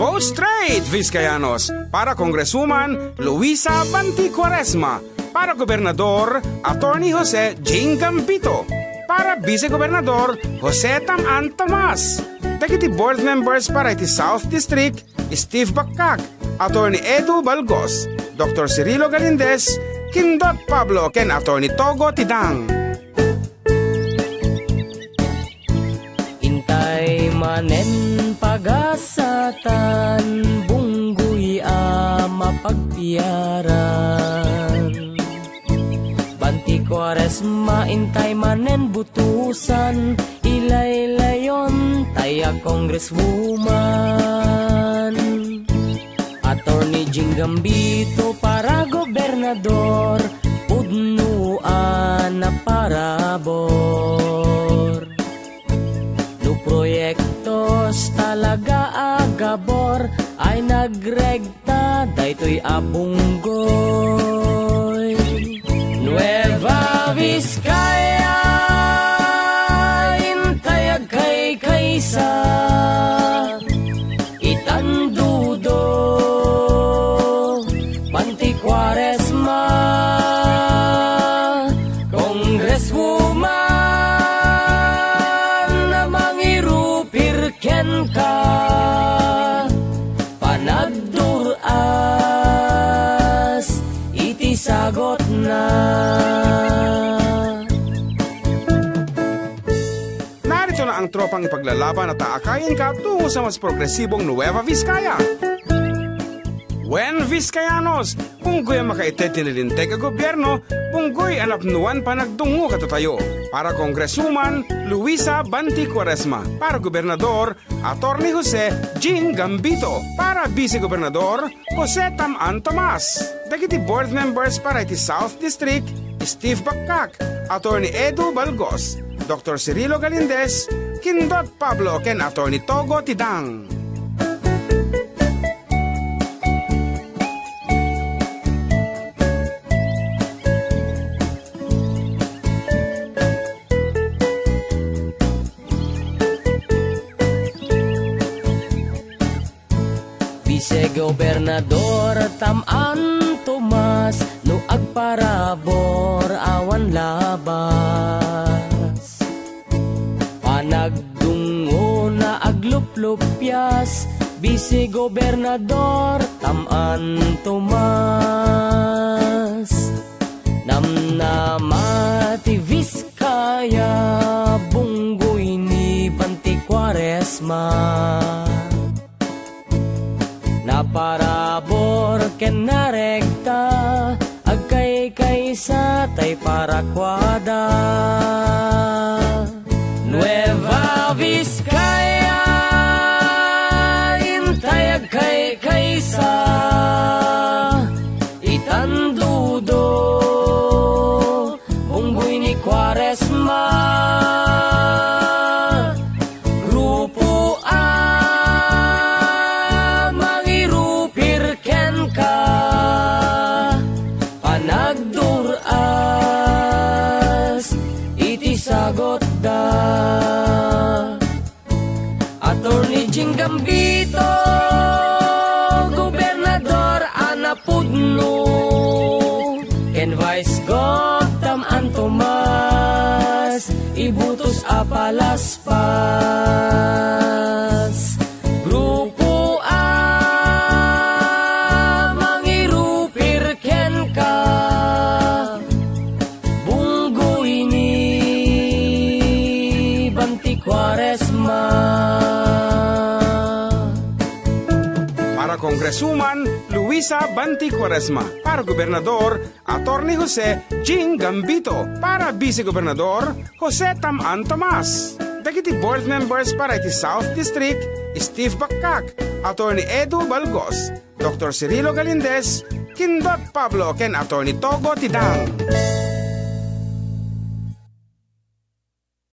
Vote straight, Vizcayanos! Para Congresswoman Luisa Banti Cuaresma. Para Gobernador Attorney Jose Jane Gambito. Para Vice-Gobernador Jose Taman Tomas. Deputy Board Members para iti South District Steve Bakak, Attorney Edu Balgos, Dr. Cirilo Galindez, Kindot Pablo ken Attorney Togo Tidang. Intay manen pagasatan bunggoy a mapagpiaran. Banti Kwaresma intay manen butusan ilaylayon taya congresswoman. Attorney Jing Gambito para gobernador pudnuan na parabor. No proyektos talaga agabor ay nagrekta daytoy abunggoy. Nueva Vizcaya intay agkay kaysa itandudo Banti Cuaresma Congresswoman na mangirupir ken ka panagduras iti sagot na. Narito na ang tropang ipaglalaban at aakayin ka tungo sa mas progresibong Nueva Vizcaya. Wen Vizcayanos, bunggoy ang makaited tinilinteg a gobyerno, bunggoy ang apnuan panagdungo katatayo. Para Congresswoman Luisa Banti Cuaresma, para Gobernador Attorney Jose Jing Gambito, para Vice Gobernador Jose Taman Tomas. Dagiti board members para iti South District, Steve Bakak, Attorney Edu Balgos, Dr. Cirilo Galindez, Kindot Pablo ken Attorney Togo Tidang. Vice-Gobernador Taman Tomas no agparabor awan labas. Panagdungo na agluplupyas Vice-Gobernador Taman Tomas. Namnama ti Vizcaya bunggoy ni Banti Cuaresma. Naparabor ken narekta agkay kaysa tay parakwada. Nueva Vizcaya intay agkay kaysa itandudo bunggoy ni Cuaresma. Grupo A mangirupir ken ka panagduras iti sagot da. Attorney Jing Gambito Gobernador Ana Pudno ken Vice Gov Taman Tomas ibutos a palaspas. Grupo A mangirupir ken ka bunggoy ni Banti Cuaresma. Para Congresswoman Luisa Banti Cuaresma, para Gobernador Attorney Jose Jing Gambito, para Vice Gobernador Jose Taman Tomas. Dagiti board members para iti South District, Steve Bakak, Attorney Edu Balgos, Dr. Cirilo Galindez, Kindot Pablo ken Attorney Togo Tidang.